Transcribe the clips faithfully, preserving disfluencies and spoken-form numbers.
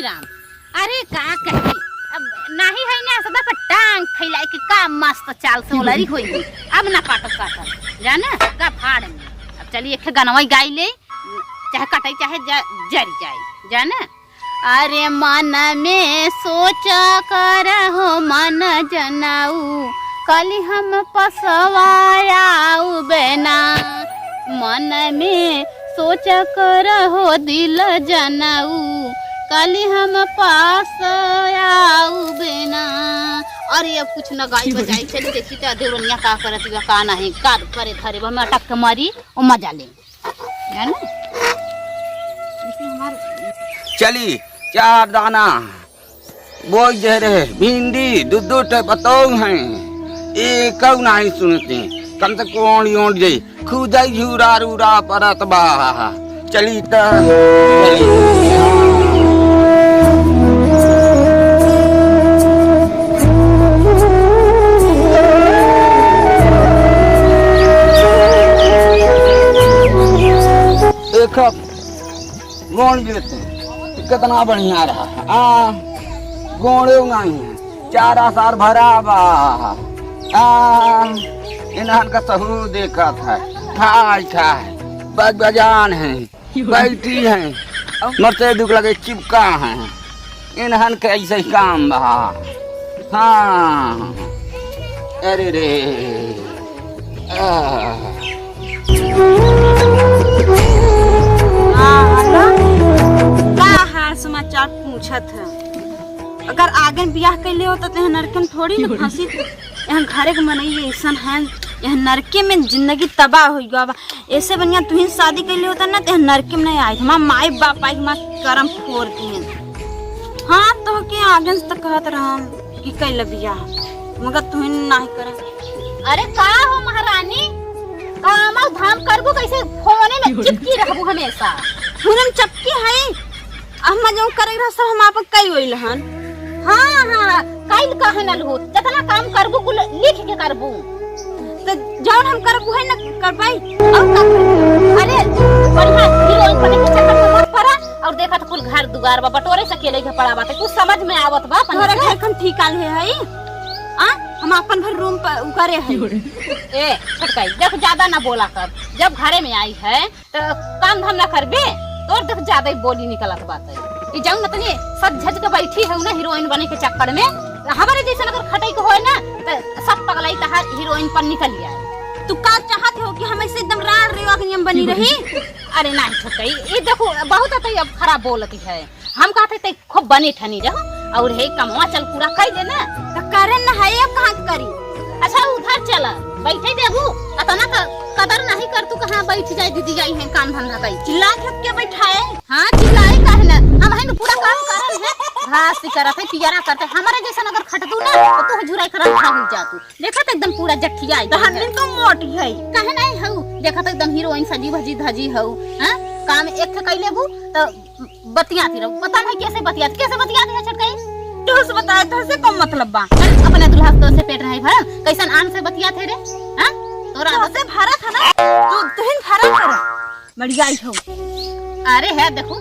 राम, अरे का कही, अब नाही है ना, सदा पर टांग फैलाई के का मस्त चाल से ओलरी होई। अब ना पाटो साटो, जाने का फाड़ में। अब चली एक गनवा गाई ले, चाहे कटाई चाहे जा, जर जाए, जाने। अरे मन में सोच कर हो मन जनऊ, कली हम पसवा आउबे ना। मन में सोच कर हो दिल जनऊ, कली हम पास आउबे ना। अरे अब कुछ न गाई बजाई, चली देखी त देवरनिया का करत बा, का नहीं, का करे धरे बा, हम अटक के मरी, ओ मजा ले। है ना? लेकिन हमार चली, चार दाना बोई दे रहे, भिंडी दू दू ठे पतोह हैं, एकऊ नाही सुनते, कम से कोण ओंड जाई, खुदई झूरा रूरा परत बा। चली त, चली। एक गोंड़ लेते, कितना बढ़िया रहा। आ, गोंड़े नहीं है, चारा सार भरा बा। आ, इन्हन का सहू देखत है, खाय खाय, बज बजान है, बैठी है, मरते दुख लगे चिपका है। इन्हन के ऐसे ही काम बा। हाँ। अरे रे। आह। का हाल बा? का हाल समाचार पूछत है? अगर आगे बियाह कैले होता तो यहाँ नरकन थोड़ी न फंसी। यहाँ घरे के मनई ऐसन है, यहाँ नरके में जिंदगी तबाह हो गया बा। ऐसे बढ़िया तुहिन शादी कैले होता ना, तो यहाँ नरके में नहीं आई। हमार माई बाप आई, हमार करम फोड़ दिए। हाँ, तो के आगे से तो कहत रहम कि कैल बियाह, मगर तुहिन नाही करे। अरे का हो महारानी, काम धाम करबू कैसे? फोने में चिपकी रहबू हमेशा। फोने में चपकी है, हम जौन करे रह सब हम आपन कई होइल हन। हाँ, हाँ, कइल काहे न लहू? जतना काम करबू, कुल लिख के करबू। तो जौन हम करबू है न कर पाई। और का करबू? अरे, बढ़िया हीरोइन बने के चक्कर में मत पड़ा। और देखा तो कुल घर दुआर बा, बटोरे से अकेले के पड़ा बाटे। कुछ समझ में आवत बा अपन तोहरा से? घर खन ठीक आल है, है? आ? हम अपन भर रूम पर उकरे है। ए, छोटकाई, देख ज्यादा ना बोला कर। जब घरे में आई है, त काम धाम ना करबे, तोर देख ज्यादा ही बोली निकलत बाटे। ई जौन तनी सज झज के बैठी है ना हीरोइन बने के चक्कर में, हमरे जैसन अगर खटई के होए ना, त सब पगलाई तहार हीरोइन पर निकल आए। तू का चाहत हो कि हम ऐसे एकदम राड़ रही हो, अग्नि में बनी रही? अरे नाही छोटई, ई देखो बहुत तो अब खराब बोलती है। हम कहते ते खूब बने ठनी रहो और हे कमवा चल पूरा कर देना। त करे न है, अब कहाँ करी? अच्छा उधर चला, बैठे देबू, अतना क-, कदर नहीं कर तू, कहाँ बैठ जाए दीदी आई है काम धंधा कई। चिल्ला के के बैठाए? हाँ चिल्लाए काहे ना, हम है न पूरा काम करन है, घास ही करत है, पियरा करते, हमारे जैसन अगर खटतू ना तो तू झुराई खराब खा हुई जा तू। देखा तो एकदम पूरा जठिया आई तो गई है। हमने तो मोटी है। काहे नहीं हऊ? देखा तो एकदम हीरोइन सजी भजी धजी हऊ। हाँ? काम एक ठे कई लेबू तो बतियात ही रहू, पता नहीं कैसे बतियात, कैसे बतियात है छोटकई? तू से बताए, तो से कौन मतलब बा? अरे, अपने दुल्हा से तो से पेट नहीं भरल, कैसन आन से बतियात है रे? हाँ? तोरा तो से भरत है ना, तू तुहिन भरत है, बढ़िया ही हो। अरे है, देखू,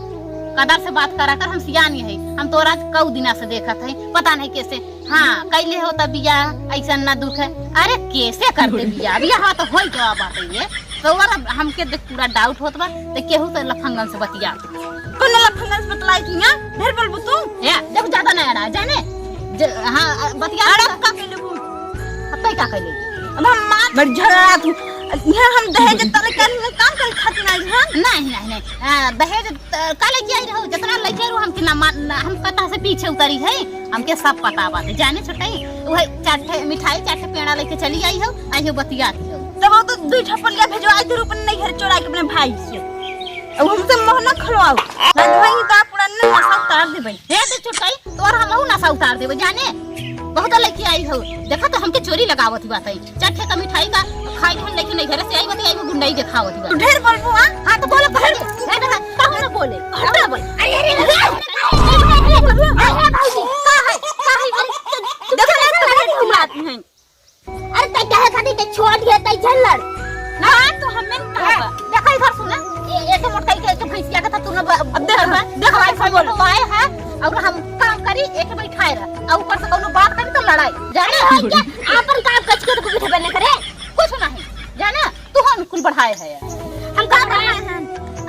कदर से बात करा कर, हम सियानी है, हम तोरा कऊ दिना से देखत है, पता नहीं कैसे। हाँ, कैले हो तब बियाह, ऐसा ना दुख है। अरे, कैसे करते बियाह? बियाह तो होई गवा बात है ये। तो और अब हमके देख पूरा डाउट होत बा, तो केहू तो लफंगन से बतिया। कौन लफंगन से बतलाई थी, हाँ? ढेर बोलबू तू? या, जब ज्यादा ना अड़ा, जाने? ज-, हाँ, बतिया अड़ा का कैले बू? अब तै का कैले? अब हम मार बड़ झगड़ा तू। यहाँ हम दहेज तले कर काम कर खातिर आई, हाँ? नहीं, नहीं, नहीं। आ, दहेज त-, का लेके आई रहू? जितना लेके आई रहू, हमके ना मान, ना, हम पता से पीछे उतरी है। हमके सब पता बात है। जाने छोटई, वही चार ठे मिठाई, चार ठे पेड़ा लेके चली आई हो, आई हो बतियात हो। तब वो तो दुई ठपलिया भेजवाई दे रूपन नैहर चोरा के अपने भाई से। अब हमसे मुँह न खलवाओ, ना तो भाई का पूरा न नशा उतार देबे। हे दे छोटई, तोर हमहू नशा उतार देबे जाने। बहुत लेके आई हो, देखा तो हमके चोरी लगावत ही बात है। चार ठे का मिठाई का खाई हम लेके नैहर से आई बतियाई वो गुंडई देखावत ही बात। तू ढेर बोलबू, हाँ? हाँ तो बोलो, कहे दे। हे देखा, कहूँ ना बोले। हट ना बोल। अरे, अरे, अरे, अरे, अरे, अरे, भौजी, का है? का है? अरे, देखो ना, लगा दी हम बात में। अरे, तै कहे खातिर तै छोड़ दिया, तै झल्लड़। ना, तो हमें कहा हाँ, बा? देखा इधर सुना। ए, एक मोटकाई के, एक भैंसिया के था, तू ना ब-, अब देख, अब देख, अब ऐसा बोल। तो आए हैं, और हम काम करी, एके बैठाए रह, और ऊपर से कौनो बात करी तो लड़ाई, जाने? अरे, हो क्या? आपन काम कचके तो कुछ बने करे, कुछ नहीं, जाना? तू हम कुल बढ़ाए है, हम का बढ़ाए हैं?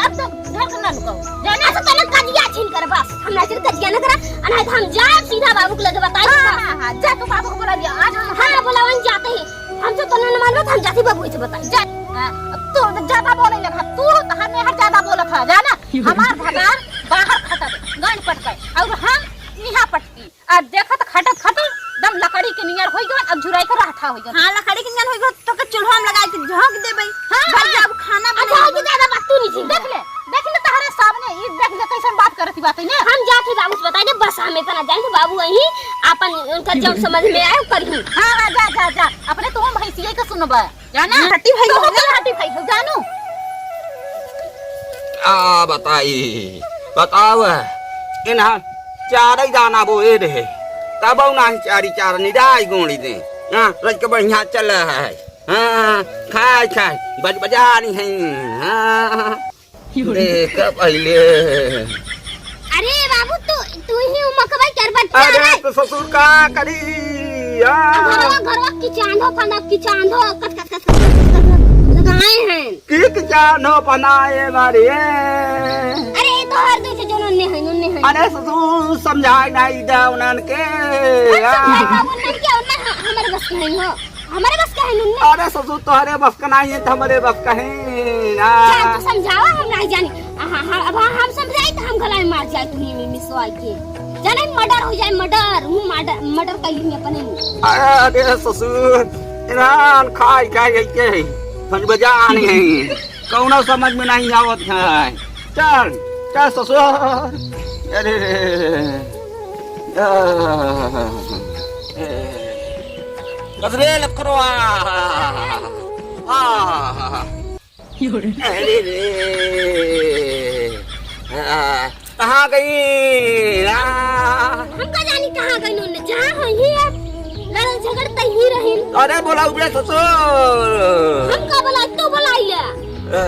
अब तो घर से ना लुकाओ, जाना? अच्छा, चलो, कजिया छीन कर बस, हम ना सिर्फ कजिया ना करा, अनाथ हम जाए सीधा बाबू के लगे बताए हाँ, हाँ, हाँ, जा तू बाबू को बुला लिया, आज हम हाँ, बुलावन जाते हैं, हमसे तो ना मालूम, हम जाते बाबू से बताए। जा, हाँ, तू ज्यादा बोले लगा, तू हमें हर ज्यादा बोलत है, जाना? हमार भतार बाहर खटा दे, गांड पटकाए, और हम निहा पटकी। आ देखत खटत खटत दम लकड़ी के नियर होई गन, अब झुराई के रहठा होई गन। हाँ, लकड़ी के नियर होई गन, तो के चूल्हा में लगाई के झोंक देबे। हाँ, भर हाँ। जाब खाना अच्छा, बने। और की ज्यादा बात तू नहीं सुन। देख ले, देख ले तहरे सामने, ई देख ले कैसन बात करत ही बात है ना। हम जात ही बाबू से बताई दे, बस हम इतना जान दे बाबू वही आपन उनका जब समझ में आए करी। हाँ, हाँ, जा, जा, जा, अपने तुम भैंसिए के सुनबा। जाना? हटी भाई, तो हो जाना। हटी भाई, हो जानू। आ बताई, बताव। इन्हा चारई दाना बोए रहे, तब नाही चारी चार निराई गोड़ी दे। हाँ, रज के बढ़िया चल है। हाँ, खाए खाए, बज बजानी है। हाँ, देख पहले। अरे बाबू, तू, तू ही उमकबई कर बच्चा अरे रे। तो ससुर का करी? आ। घरवा, घरवा किचांधो फंदा, किचांधो कस, कस, कस, कस, कस, कस लगाए हैं। की किचांधो फंदाए बारे? अरे, ये तो हर दूसरे जो नन्हे हैं, नन्हे हैं। अरे ससुर, समझाए नहीं दे उन्हन के। हम समझाए आ। बाबू, उन्हन के, उन्हन ह-, हमारे बस के हैं हो। हमारे बस के हैं उन्हन। अरे ससुर, तोहरे बस का नहीं है, तो हमारे बस का है ना। जा, तू समझावा, हम नहीं जानी। हाँ, हाँ, अब हम समझाई तो हम गला में मार जाए तुम्हें, मिसवा के। जाने मर्डर हो जाए, मर्डर, हूँ मर्डर, मर्डर कर ली अपने। अरे ससुर, इन्हान खाई खाई गई के, समझ बजा नहीं है, कौनो समझ में नहीं आवत है। चल, चल ससुर, अरे रे, आ, ए, कसरे लकड़वा, आ, अरे रे। आ, कहाँ गई? आ। हम का जानी कहाँ गई नून? जहाँ होई ही अब। लड़ल झगड़ तई ही रहिन। अरे बोला उबे ससुर। हम का बोला? तू बोलाइया। आ,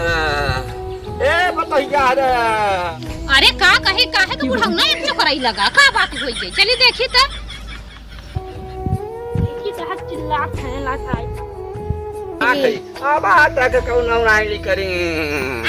ए बतैया रे। अरे का कहे, काहे के बुढ़ौना एक चोकराई लगा? का बात होई गई? चली देखी त। की चाहत चिल्लात हैं, लात आई। आ गई। अब आ तक कौनो नाई करी।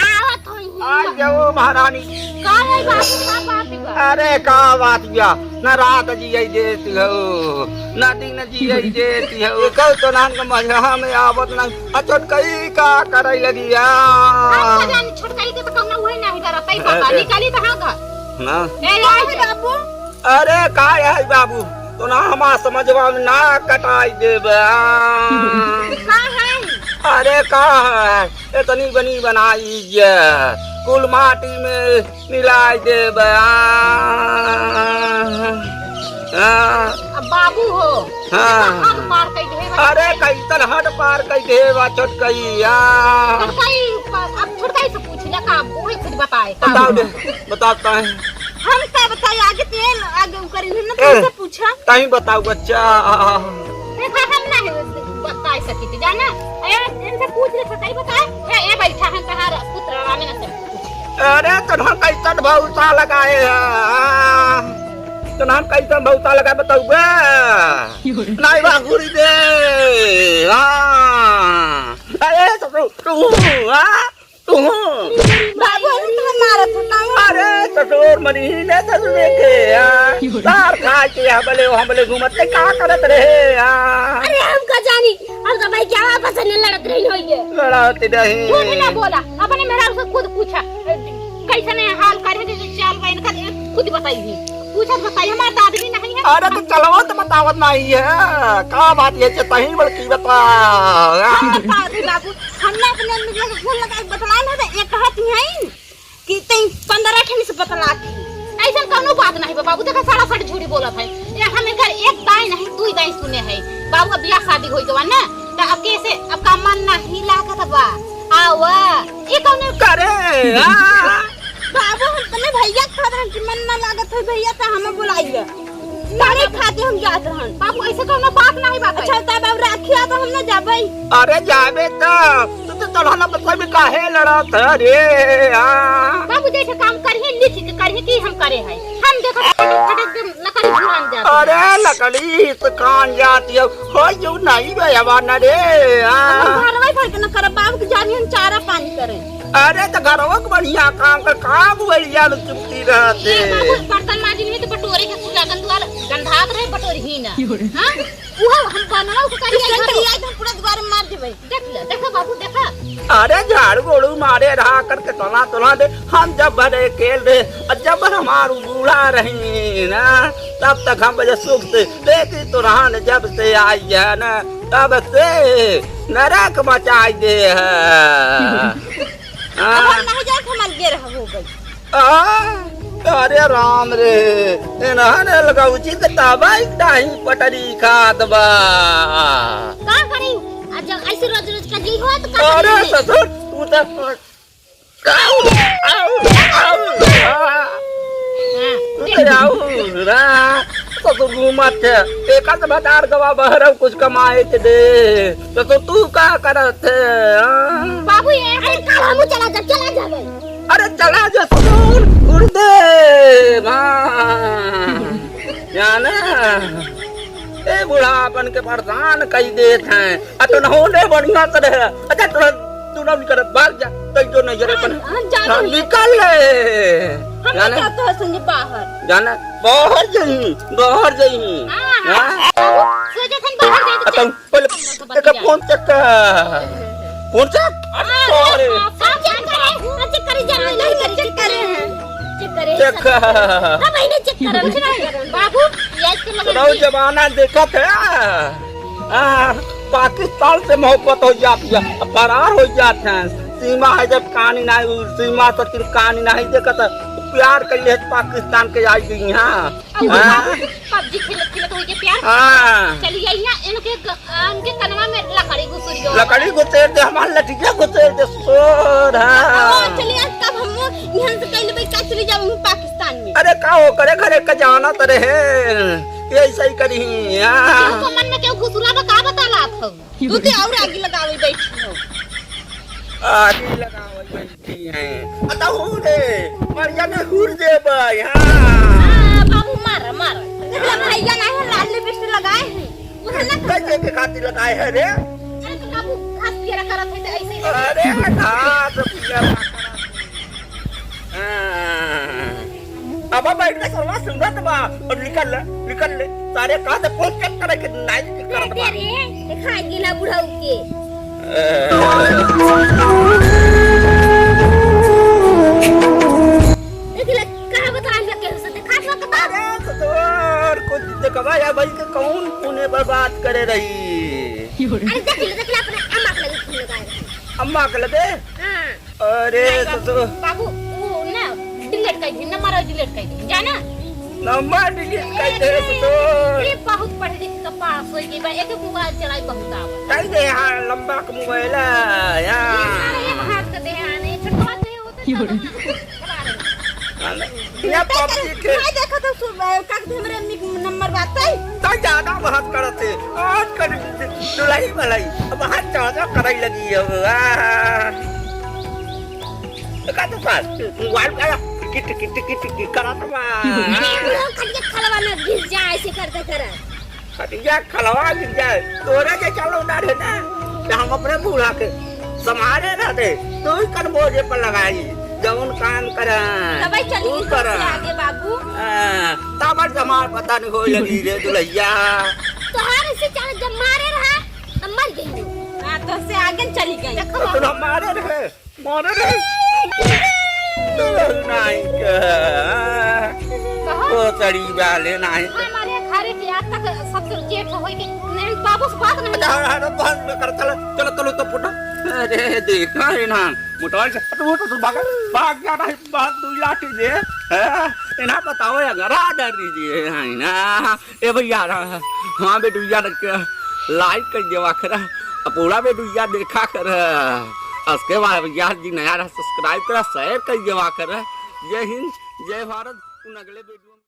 आवत होई। आ जाओ महारानी। का है बाबू, का बात बा? अरे का बात बा? ना रात जियै देती हो, ना दिन जियै देती हो। कल तो नान के मझा में आवत ना। आ छोटकई का करै लगी आ? हम का जानी छोटकई के तो कौनो हुए नहीं डरत है बाबा। अरे। निकली तो हाँ घर। ना। ए, आई बाबू। अरे का है बाबू, तो ना हमार समझवा में ना कटाई देबा। का है? अरे का है, इतनी बनी बनाई जे, कुल माटी में मिलाई देबा। हाँ। अब बाबू हो, हाँ। हद पार कर दे। अरे कैसन हद पार कर दे बा छोटकैया। छोटकई, अब छोटकई से पूछ ले का, वही खुद बताए का बताओ हुआ? दे, बताता है। हम का बताई, आगे तेल, आगे उ करी ना, ए, तुमसे पूछा। तहीं बताओ बच्चा। देखा, हम ना है बताई सकी थी, जाना? ए, इनसे पूछ ले, सही बताए। ए, ए, बैठा है तहार पुत्र रामे ना से पूछ। अरे, तो हम कैसन भौसा लगाए हैं? तो हम कैसन भौसा लगाए, बताओ बे? नहीं बा, घुरी दे। हाँ। अरे, तो तू, तू, हाँ? तू। बाबू, अरे तुम्हें मारत हो, ताऊ। अरे, ससुर मरी ने ससुर के, आ। तार खा के हमले, हमले घूमत ते का करत रहे, आ। अरे, हम का जानी, हम तो भाई क्या आपस में लड़त रही होइए। लड़त रही। झूठ ना बोला, अपने मेहरारू से खुद पूछा, कैसन है हाल, करे के चाल बा इनका, खुद बताई। पूछत बताई, हमार दादी नहीं है। अरे, तो चलवा तो बतावत नहीं है, का बात ये चेतही बड़की बता। हाँ, दादी बाबू, हम ना अपने मतलब फूल लगा के बतलाए ना, तो एक कहत ही है कि तई पन्द्रह ठन से बतला दी। ऐसन कौनो बात नहीं बा बाबू, देखा सरासर झूठी बोलत है। ये हम इनकर एक दाई नहीं, दुई दाई सुने है। बाबू अब बियाह शादी होई गवा ना, तो अब कैसे, अब का मन नहीं लागत बा? आवा, ये कौनो करे, हाँ? बाबू हम तने भैया खात रहन कि मन ना लागत है भैया, तो हमें बुलाइए। तारे खाते हम जात रहन। बाबू ऐसे कौनो बात नहीं बा। अच्छा, तब अब राखिया तो हम ना जाबे। अरे जाबे तो तो तोहरा ना पता भी काहे लड़त है रे, हाँ? बाबू जैसे काम करही, लिख के करही कि हम करे हैं। हम देखो फटक फटक के लकड़ी जुड़ान जात है। अरे लकड़ी तो कान जाती है, हो जो नहीं बे अब ना रे, हाँ? हम घरवा भर के न करब, बाबू के जानी हम चारा पानी करें। अरे तो घरवा के बढ़िया काम कर, काम बढ़िया में चुपती रहते। ए बाबू, बर्तन माजिन में तो बटोरे के पूरा गंदुआर गंधात रहे, बटोर ही ना। हाँ? उहो हम बनवा के करिया तो हम पूरा दुआर मार देबै। देख ले, देखा बाबू, देखा। अरे झाड़ू ओड़ू मारे रहा करके तोला तोला दे, हम जब भर अकेल रहे, और जब भर हमार बूढ़ा रही ना, तब तक हम बजे सुख से देखी तो रहन जब से आई है ना, तब से नरक मचाई दे है। हाँ। अब हम नहीं जाए, हम अलगे रह हो गई। आ, अरे राम रे, एनहन अलगौजी के तबाई ताही पटरी खात बा। का करी? आ जब ऐसे रोज रोज का जी हो तो का अरे करी? ससुर, तू तो आऊ, आऊ, आऊ, आ। हाँ, तू तो आऊ, रा। ससुर घूमत है, एका से भतार गवा बहरव कुछ कमाए के दे। तो, तो तू का करत है, हाँ? बाबू, ये अरे, काल हमू चला जा, चला जाबे। अरे, चला जा, ससुर, गुरुदेव, हाँ। जाना, ए बुढ़ापन के परेशान कई देत हैं। आ, तो नहो ने बढ़िया से रहे। अच्छा, तोरा तू ना निकल, भाग जा, तै जो नहीं जरे अपन। हम, हम जाते हाँ, हैं। निकल ले। हम जाने? जाते हैं संगे बाहर। जाने? बाहर जइहीं, बाहर जइहीं। हाँ, हाँ? हाँ। बाबू, सोचे थे बाहर जाए तो आ, तुम चल। पहले हम तो एक बतिया। फोन check कर। फोन check? अरे, हाँ, sorry। हाँ, हाँ, check करे, हाँ, check करे, जाने नहीं, नहीं, check करे हैं। Check करे, check सब। कर। सब इन्हें check करे, कुछ नहीं करे। बाबू, ये इसके लगे सुनाओ, नहीं। जमाना देखत है। आ, पाकिस्तान से मोहब्बत हो जात है, फरार हो जात है। सीमा है जब कानी नहीं, सीमा से फिर कानी नहीं देखत, प्यार कर ले पाकिस्तान के आई गई, हाँ। अब हाँ? PUBG खेलत खेलत होई के प्यार। हाँ। चलिए यहाँ इनके ग-, इनके कनवा में लकड़ी घुसुरी हो। लकड़ी घुसेर दे, हमार लठिया घुसेर दे, सोर, हाँ। हाँ, चलिए आज तब हम यहाँ से कह लेबै, का चली जाओ पाकिस्तान में। अरे का हो करे घरे का जाना तो रहे, ये ऐसा ही करी, हाँ। तुमको मन में क्यों घुसुरा बा, का बता लात हो? तू तो और आगी लगावे बैठी हो। आगी लगावे बैठी हैं। अतहू रे, मरिया में हुर दे भाई, हाँ। हाँ, बाबू मार, मार। देख ले भैया नहीं है, लाल lipstick लगाए हैं। वो है ना कैसे के खातिर लगाए है रे? अरे तो बाबू घास पियरा करत है तो ऐसे ही। अरे घास पियरा करत है। हाँ। अब बैठ के सरवा सुनत बा। अब निकल ले, निकल ले। सारे कहाँ से फोन check करे के नाई की दे, करत दे बा। रे, दिखा गीला बुढ़ऊ के। ए। देख ले, कहाँ बता रहा है, केहू से दिखा दो तो बाप। अरे, तो तोर कुछ देखबा या भाई के कौन पुणे पर बात करे रही। अरे, देख ले, देख ले, अपने अम्मा के लगे फोन लगाए रहे। अम्मा के लगे? हाँ। अरे, नहीं, तो, बाबू, तो बाबू, वो ना, delete कर दी, नंबर और delete कर दी, जाना? नंबर delete कर दे, अरे, तो। ये बहुत पढ़े लिखे के पास होई गई बा, एक एक mobile चलाई बहुत आवत। कह दे, हाँ, लंबा के mobile है, हाँ। ये मारे, ये हाथ के दे, हाँ, नहीं, छोटवा तो ये होता है, क्यों रे? चला रहे। हाँ, ना। ये PUBG के। मैं देखा था, सुबह, का हमरे अम्मी के नंबर बात है? तो ज्यादा बात करत है, आज कर दुलही भलाई, अब हाथ ज्यादा करे लगी है, वाह। का तो सास, मोबाइल का टिकी, टिकी, टिकी, टिकी करत बा। ए, बुढ़ऊ खटिया खलवा में घिस जा, ऐसे करते करत। खटिया खलवा घिस जाए, तोरे जे चलो ना रहे ना, तो हम अपने बूढ़ा के संभारे रहते, तो ही कन बोझे पर लगाई, जौन काम करा, तबै चली तू करा। आगे बाबू। हाँ, तब जमा पता नहीं होए लगी रे दुलहिया। तोहार से चाहे जब मारे रहा, तब मर गई। हाँ, तो से आगे चली गई। देखो तो बाबू। तू हमारे रहे। मारे रे। नाई के। कहो। ओ तड़ी वाले नाई के। हमारे घरे के आज तक सबसे जेठ होई के नहीं, बाबू से बात नहीं। अच्छा, हाँ, हाँ, बस कर, चलो, चलो, चलो, तो फुटा। अरे, देखा है ना, मोटरसाइकिल से, तो वो तो भाग, भाग जा रहा है, बाहर दो लाठी दे। हाँ, इन्हें बताओ, अगर आ डर दीजिए, है ना। ए भैया, हाँ बेटुइया, like कर देवा कर, आ पूरा बेटुइया देखा कर। उसके बाद भैया जी नया रहा, subscribe करा, share कर देवा कर। जय हिंद, जय भारत। उन अगले video में